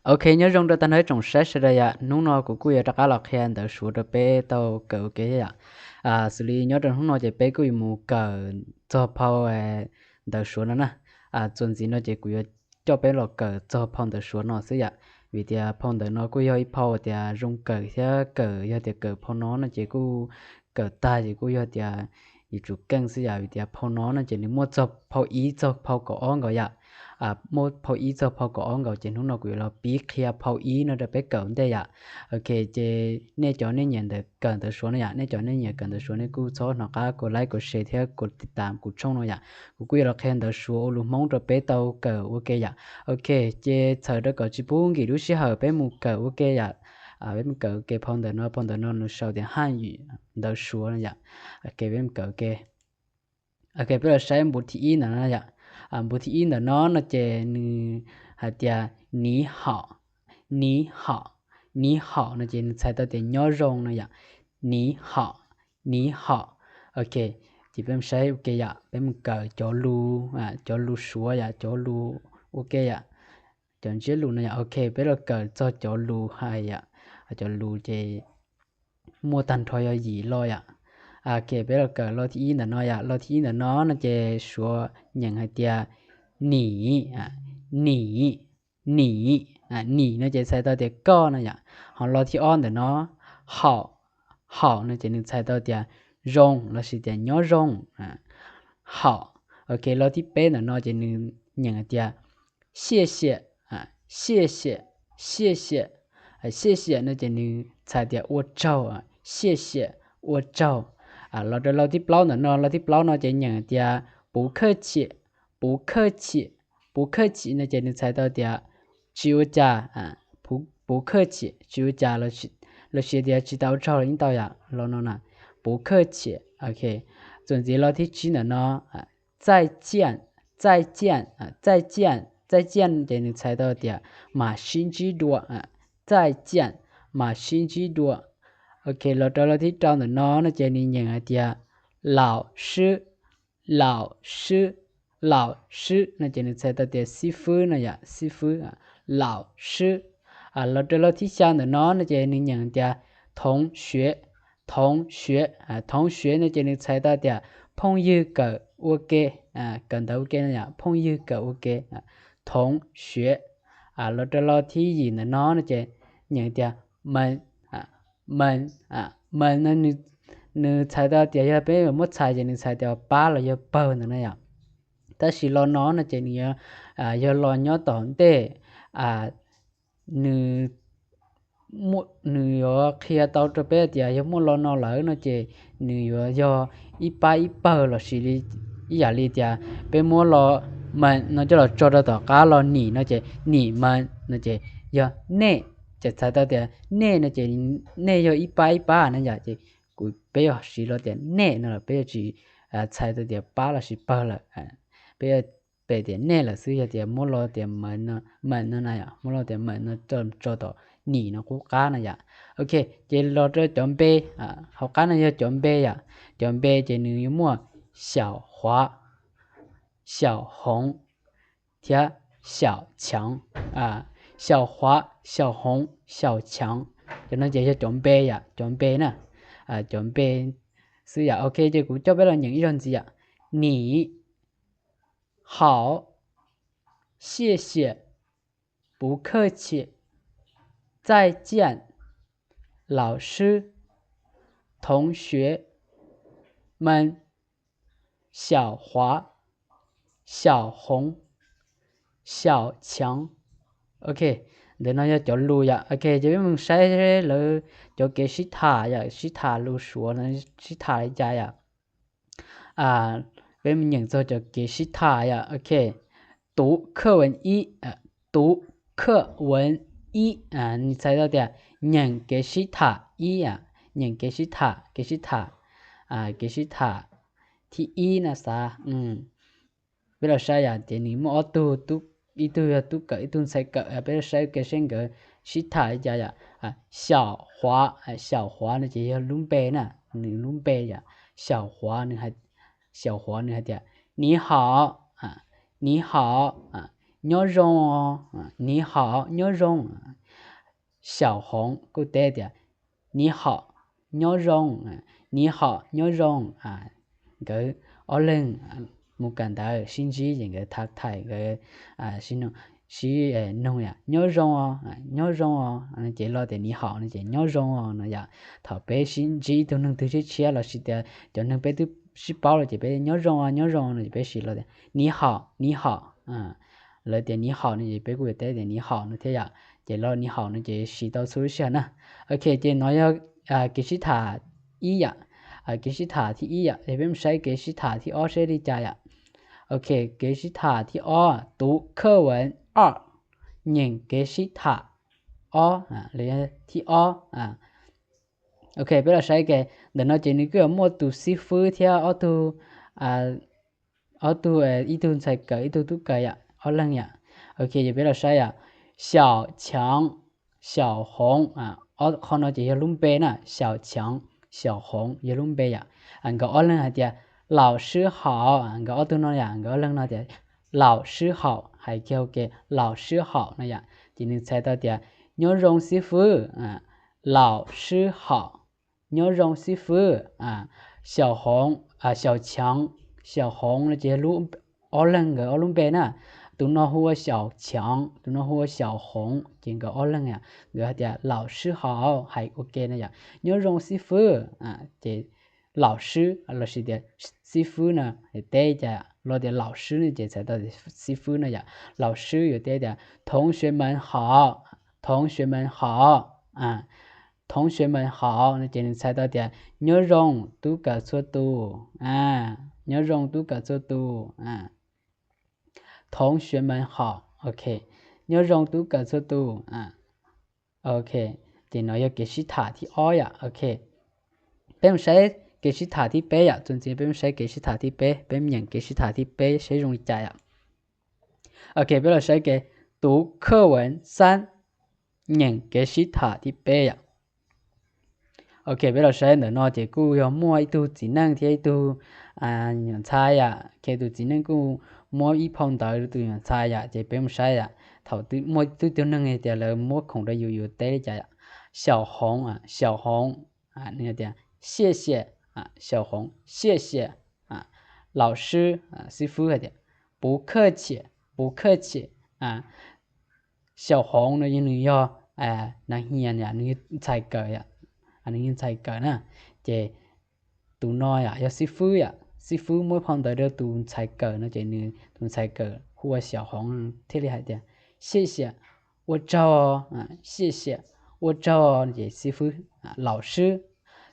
Ok, nyob zoo rau tag nrho ib tsoom saib sawv daws yom. Hnub no kuv kuj yuav rov qab los qhia ntawv Suav rau peb tau kawm ua ke yom. Xws li nyob rau hnub no ces peb kuj yuav mus kawm txog phau ntawv Suav no na. Txuas ntxiv no ces kuv yuav coj peb los kawm txog phau ntawv Suav no xwb yom, vim tias phau ntawv no kuj yog ib phau tias zoo kawm thiab kawm, yog tias kawm phau no no ces kuj kawm tag ces kuj yog tias yuav tsum keej xwb yom, vim tias phau no no ces nws muaj txog phau ib txog phau kaum ob nkaus yom. Muaj phau ib txog phau kaum ob nkaus ces hnub no kuv yuav los pib qhia phau ib no rau peb kawm ua ntej yom. Ok, ces nej cov nej nyiam ntawv kawm ntawv Suav no yom, nej cov nej nyiam kawm ntawv Suav nej kuj txhob hnov qab kuv like, kuv share thiab kuv tiv tam kuv tshooj no yom. Kuv kuj yuav los qhia ntawv Suav ua lus Hmoob rau peb tau kawm ua ke yom. Ok, ces txhawm rau kom tsis pub nkim lub sij hawm peb mus kawm ua ke yom. Peb mus kawm ua ke phau ntawv no, phau ntawv no nws sau tias haj ywm ntawv Suav no yom. Ok, peb mus kawm ua ke. Ok, peb los saib npu thib ib ntawm no yom. Npu thib ib ntawm no no ces nws hais tias 你好, 你好, 你好 no ces nws txhais tau tias nyob zoo no yom. 你好, 你好. Ok, ces peb mus saib ua ke yom, peb mus kawm cov lus, cov lus Suav yom, cov lus ua ke yom, cov ntsiab lus no yom. Ok, peb los kawm txog cov lus hais yom, cov lus ces muaj tag nrho yog yim lo yom. Ok, peb los kawm lo thib ib ntawm no yom, lo thib ib ntawm no no ces Suav nyeem hais tias 你, 你, 你, 你 no ces txhais tau tias koj no yom. Ho lo thib ob ntawm no, 好, 好 no ces nws txhais tau tias zoo lossis tias nyob zoo. 好. Ok, lo thib peb ntawm no ces nws nyeem hais tias 谢谢, 谢谢, 谢谢, 谢谢 no ces nws txhais tias ua tsaug, 谢谢, ua tsaug. Los rau lo thib plaub ntawm no, lo thib plaub no ces nyeem tias 不客气, 不客气, 不客气 no ces nws txhais tau tias tsis ua cas, 不客气, tsis ua cas, lossis tias tsis tau ua tsaug los yeej tau yom, lo no na, 不客气. Ok, txuas ntxiv lo thib tsib ntawm no, 再见, 再见, 再见, 再见 ces nws txhais tau tias mam sib ntsib dua, 再见, mam sib ntsib dua. Ok, los rau lo thib rau ntawm no no ces nws nyeem hais tias 老师, 老师, 老师 no ces nws txhais tau tias xib fwb no yom, xib fwb, 老师. Los rau lo thib xya ntawm no no ces nws nyeem tias 同学, 同学, 同学 no ces nws txhais tau tias phooj ywg kawm ua ke, kawm ntawv ua ke no yom, phooj ywg kawm ua ke, 同学. Los rau lo thib yim ntawm no no ces nyeem tias 门, 门, 门 no nws txhais tau tias yog peb muab txhais ces nws txhais tias pab los yog pawg ntawd na yom. Tab sis lo no no ces nws yog lo nyob tom ntej, nws, nws yuav qhia tau rau peb tias yog muaj lo no lawm no ces nws yuav yog ib pab ib pawg lossis li, ib yam li tias peb muab lo 们 no coj los tso rau tom qab lo 你 no ces 你们 no ces yog nej, ces txhais tau tias nej no ces nej yog ib pab ib pab na yom, ces kuv, peb yuav siv lo tias nej no los peb yuav tsis txhais tau tias pab lossis pawg lawm, peb yuav pe tias nej lawm xwb, yog tias muab lo tias 门 no, 门 no na yom, muab lo tias 门 no tso tom 你 no qub qab na yom. Ok, ces los rau cov npe, hauv qab no yog cov npe yom, cov npe ces nws yuav muaj 小华, 小红 thiab 小强, 小华, 小红, 小强. Cov no ces yog cov npe yom, cov npe na, cov npe xwb yom. Ok, ces kuv coj peb los nyeem ib zaug ntxiv yom. 你好, 谢谢, 不客气, 再见, 老师, 同学们, 小华, 小红, 小强. Ok, ntawm no yog cov lus yom. Ok, ces peb mus saib lawv cov kev sib tham yom, sib tham lus Suav no sib tham li cas yom. Peb mus nyeem txog cov kev sib tham yom. Ok, 读课文一, 读课文一, nws txhais tau tias nyeem kev sib tham ib, nyeem kev sib tham, kev sib tham, kev sib tham thib ib na xav. Peb los saib yom, ces nws muaj ob tug, ib tug yog tub kawm ib tug ntxhais kawm, peb los saib ua ke seb nkawd sib tham li cas yom. 小华, 小华 no ces yog lub npe na, nws lub npe yom. 小华, 小华 nws hais tias 你好, 你好, nyob zoo os, 你好, nyob zoo. 小红 kuj teb tias 你好, nyob zoo, 你好, nyob zoo. Nkawd ob leeg mus kawm ntawv sib ntsib ces nkawd tha thais, nkawd sib nug yom, nyob zoo os, nyob zoo os. Ces los tias 你好 no ces nyob zoo os no yom. Thaum peb sib ntsib ib tug neeg twg tshiab tshiab lossis tias cov neeg peb twb sib paub lawm ces peb nyob zoo os, nyob zoo no ces peb siv los tias 你好, 你好. Lawv tias 你好 no ces peb kuj yuav teb tias 你好 no thiab yom. Ces los 你好 no ces siv tau txhua lub sij hawm na. Ok, ces no yog kev sib tham ib yam, kev sib tham thib ib yom. Ces peb mus saib kev sib tham thib ob seb li cas yom. Ok, kev sib tham thib ob, 读课文二, nyeem kev sib tham ob, thib ob. Ok, peb los saib ke, ntawm no ces nws kuj yuav muaj tus xib fwb thiab ob tug, ob tug, ib tug ntxhais kawm ib tug tub kawm yom, ob leeg yom. Ok, ces peb los saib yom, 小强, 小红, qhov no ces yog lub npe na, 小强, 小红 yog lub npe yom. Nkawd ob leeg hais tias 老师好, nkawd ob tug no yom, nkawd ob leeg no tias 老师好, hais kiag ua ke 老师好 no yom. Ces nws txhais tau tias nyob zoo xib fwb, 老师好, nyob zoo xib fwb. 小红, 小强, 小红 no ces yog ob leeg nkawd ob lub npe na. Tus no hu ua 小强, tus no hu ua 小红, ces nkawd ob leeg nkawd hais tias 老师好, hais ua ke na yom, nyob zoo xib fwb. Ces 老师 lossis tias xib fwb no teb cas los tias 老师 no ces txhais tau xib fwb no yom. 老师 yuav teb tias 同学们好, 同学们好, 同学们好 no ces nws txhais tau tias nyob zoo tub kawm txhua tus, nyob zoo tub kawm txhua tus. 同学们好, ok, nyob zoo tub kawm txhua tus. Ok, ces no yog kev sib tham thib ob yom. Ok, peb mus saib kev sib tham thib peb yom, txuas ntxiv peb mus saib kev sib tham thib peb, peb mus nyeem kev sib tham thib peb saib zoo li cas yom. Ok, peb los saib kev 读课文三, nyeem kev sib tham thib peb yom. Ok, peb los saib ntawm no ces kuj yog muaj ib tug txiv neej thiab ib tug nyuam ntxhais yom. Ces tus txiv neej kuj muab ib phau ntawv rau tus nyuam ntxhais yom, ces peb mus saib yom. Thaum muaj ib tug tug neeg tias lawv muab khoom rau yus, yus teb li cas yom. 小红, 小红, nws tias 谢谢, 小红, 谢谢, 老师, xib fwb hais tias 不客气, 不客气. 小红 no nws yog nas hias, nws yog ntxhais kawm, nws yog ntxhais kawm na. Ces tus no yom yog xib fwb yom, xib fwb muab phau ntawv rau tus ntxhais kawm no ces nws, tus ntxhais kawm hu ua 小红 thiaj li hais tias 谢谢, ua tsaug, 谢谢, ua tsaug. Ces xib fwb, 老师,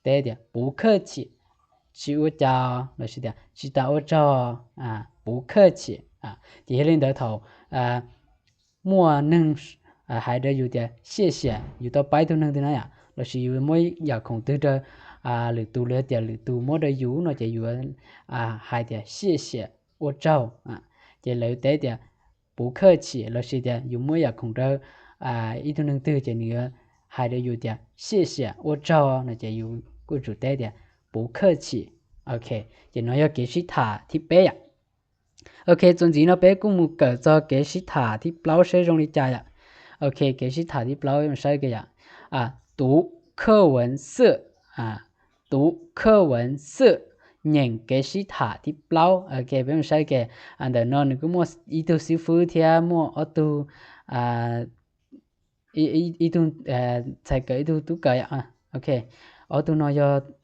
teb tias 不客气, tsis ua cas lossis tias tsis tas ua tsaug, 不客气. Ces yog li ntawd thaum muaj neeg hais rau yus tias 谢谢, yus tau pab ib tug neeg twg na yom, lossis yus muab yam khoom twg rau lwm tus los yog tias lwm tus muab rau yus no ces yuav hais tias 谢谢, ua tsaug. Ces lawv teb tias 不客气 lossis tias yus muab yam khoom rau ib tug neeg twg ces nws yuav hais rau yus tias 谢谢, ua tsaug no ces yus kuj tsum teb tias 不客气. Ok, ces no yog kev sib tham thib peb yom. Ok, txuas ntxiv no peb kuj mus kawm txog kev sib tham thib plaub saib zoo li cas yom. Ok, kev sib tham thib plaub mus saib ke yom. 读课文四, 读课文四, nyeem kev sib tham thib plaub. Ok, peb mus saib ke, ntawm no nws kuj muaj ib tug xib fwb thiab muaj ob tug, ib tug ntxhais kawm ib tug tub kawm. Ok, ob tug no yog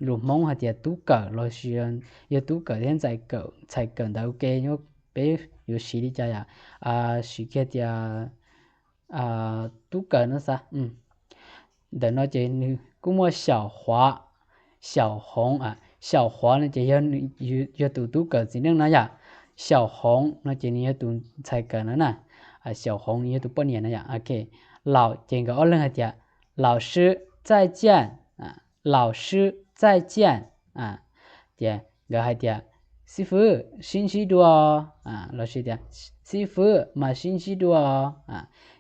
lus Hmoob hais tias tub kawm lossis yog tub kawm thiab ntxhais kawm ntawd. Ok, peb yuav siv li cas yom? Siv kiag tias tub kawm no xav. Ntawm no ces nws kuj muaj 小华, 小红, 小华 no ces yog tus tub kawm txiv neej no yom. 小红 no ces nws yog tus ntxhais kawm no na. 小红 nws yog tus poj niam no yom. Ok, 老 ces nkawd ob leeg hais tias 老师再见, 老师再见, ces nkawd hais tias xib fwb sib ntsib dua, lossis tias xib fwb mam sib ntsib dua.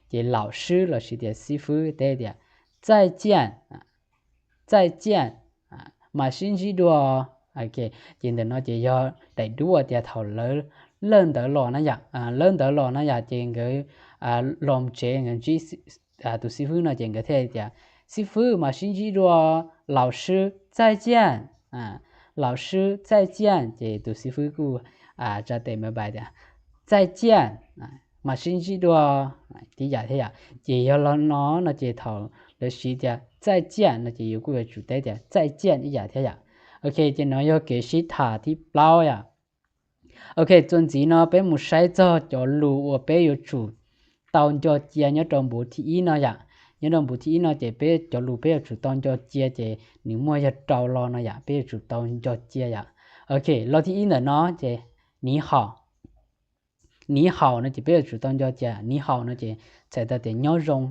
Ces 老师 lossis tias xib fwb teb tias 再见, 再见, mam sib ntsib dua. Ces ntawm no ces yog daim duab tias thaum lawv lawb ntawd los na yom, lawb ntawd los na yom, ces nkawd los tsev nkawd ntsib tus xib fwb no ces nkawd thiaj tias, xib fwb mam sib ntsib dua, 老师再见, 老师再见, ces tus xib fwb kuj tsa tes me pais tias, 再见, mam sib ntsib dua, tib yam thiab yom. Ces yog los no no ces thaum lawv siv tias 再见 no ces yus kuj yuav tsum teb tias 再见 ib yam thiab yom. Ok, ces no yog kev sib tham thib plaub yom. Ok, txuas ntxiv no peb mus saib txog cov lus uas peb yuav tsum tau nco cia nyob rau npuv thib ib no yom. Nyob rau npuv thib ib no ces peb cov lus peb yuav tsum tau nco cia ces nws muaj yog rau lo no yom, peb yuav tsum tau nco cia yom. Ok, lo thib ib ntawm no ces 你好, 你好 no ces peb yuav tsum tau nco cia, 你好 no ces txhais tau tias nyob zoo.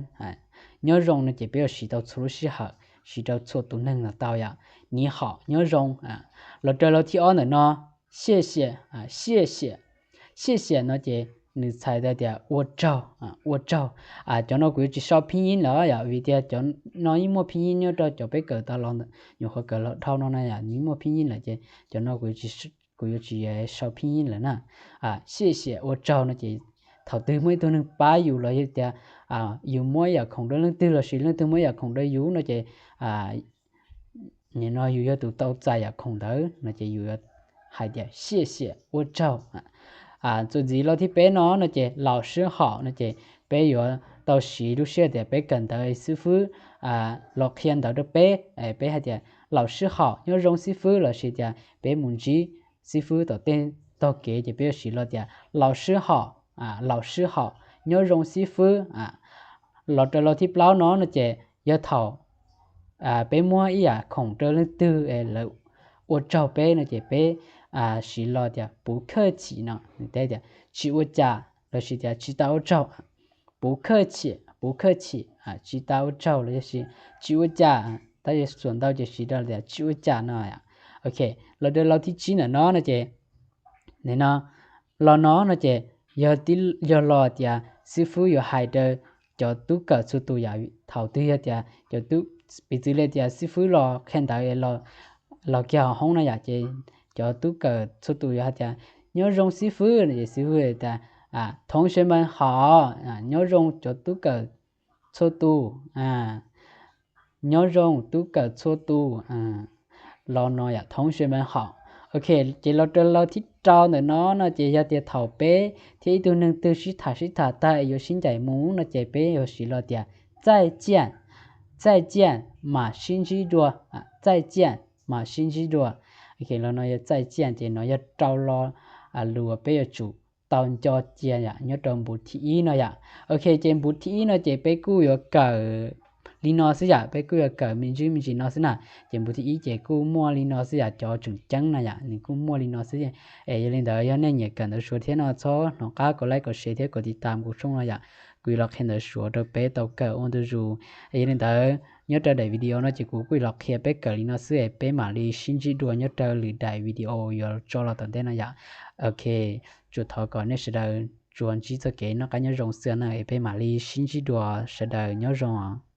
Nyob zoo no ces peb yuav siv tau txhua lub sij hawm, siv rau txhua tus neeg los tau yom. 你好, nyob zoo. Los raws lo thib ob ntawm no, 谢谢, 谢谢, 谢谢 no ces nws txhais tau tias ua tsaug, ua tsaug. Cov no kuv yuav tsis sau phij yij lawm yom, vim tias cov no yeej muaj phij yij nyob rau cov peb kawm tau los, nyuam qhuav kawm los dhau no na yom, nws yeej muaj phij yij lawm ces cov no kuv yuav tsis sau phij yij lawm na. 谢谢, ua tsaug no ces thaum twg muaj ib tug neeg pab yus los yog tias yus muab ib yam khoom rau leej twg lossis leej twg muab ib yam khoom rau yus no ces nim no yus yog tus tau txais yam khoom ntawd no ces yus hais tias 谢谢, ua tsaug. Txuas ntxiv lo thib peb no no ces 老师好 no ces peb yuav tau siv lub sij hawm tias peb kawm ntawv xib fwb los qhia ntawv rau peb, peb hais tias 老师好, nyob zoo xib fwb lossis tias peb mus ntsib xib fwb tom tej tog kev ces peb yuav siv los tias 老师好, 老师好, nyob zoo xib fwb. Los raws lo thib plaub no no ces yog thaum peb muab ib yam khoom rau leej twg es lawv ua tsaug peb no ces peb siv los tias 不客气 no, nws teb tias tsis ua cas lossis tias tsis tas ua tsaug. 不客气, 不客气, tsis tas ua tsaug lossis tsis ua cas, tab sis txuas ntau ces siv rau tias tsis ua cas no. Ok, los raws lo thib tsib ntawm no no ces, no, lo no no ces yog, yog lo tias xib fwb yuav hais rau cov tub kawm txhua tus yom, thaum twg yog tias cov tub, piv txwv li tias xib fwb los qhia ntawv los kiag hauv hoob no yom, ces cov tub kawm txhua tus yuav hais tias nyob zoo xib fwb no ces xib fwb tias 同学们好, nyob zoo cov tub kawm txhua tus, nyob zoo tub kawm txhua tus, lo no yom, 同学们好. Ok, ces los raws lo thib rau ntawm no no ces yog tias thaum peb thiab ib tug neeg twg sib tham sib tham tag es yuav sib ncaim mus no ces peb yuav siv los tias 再见, 再见, mam sib ntsib dua, 再见, mam sib ntsib dua. Lo no yog 再见 ces no yog rau lo lus uas peb yuav tsum tau nco cia yom, nyob rau npuv thib ib no yom. Ok, ces npuv thib ib no ces peb kuj yuav kawm li no xwb yom, peb kuj yuav kawm me ntsis me ntsis no xwb na. Ces npuv thib ib ces kuj muaj li no xwb yom, cov tseem ceeb na yom, nws kuj muaj li no xwb. Es yog li ntawd yog nej nyiam kawm ntawv Suav thiab no txhob hnov qab kom like kom share thiab kom tiv tam kuv tshooj no yom. Kuv yuav los qhia ntawv Suav rau peb tau kawm ua ntu zus. Es yog li ntawd nyob rau daim video no ces kuv kuj yuav los qhia peb kawm li no xwb es peb mam li sib ntsib dua nyob rau lwm daim video yuav tso los tom ntej no yom. Ok, tsuas thov kom nej sawv daws tsuas ntsib txoj kev noj qab nyob zoo xwb na, es peb mam li sib ntsib dua, sawv daws nyob zoo.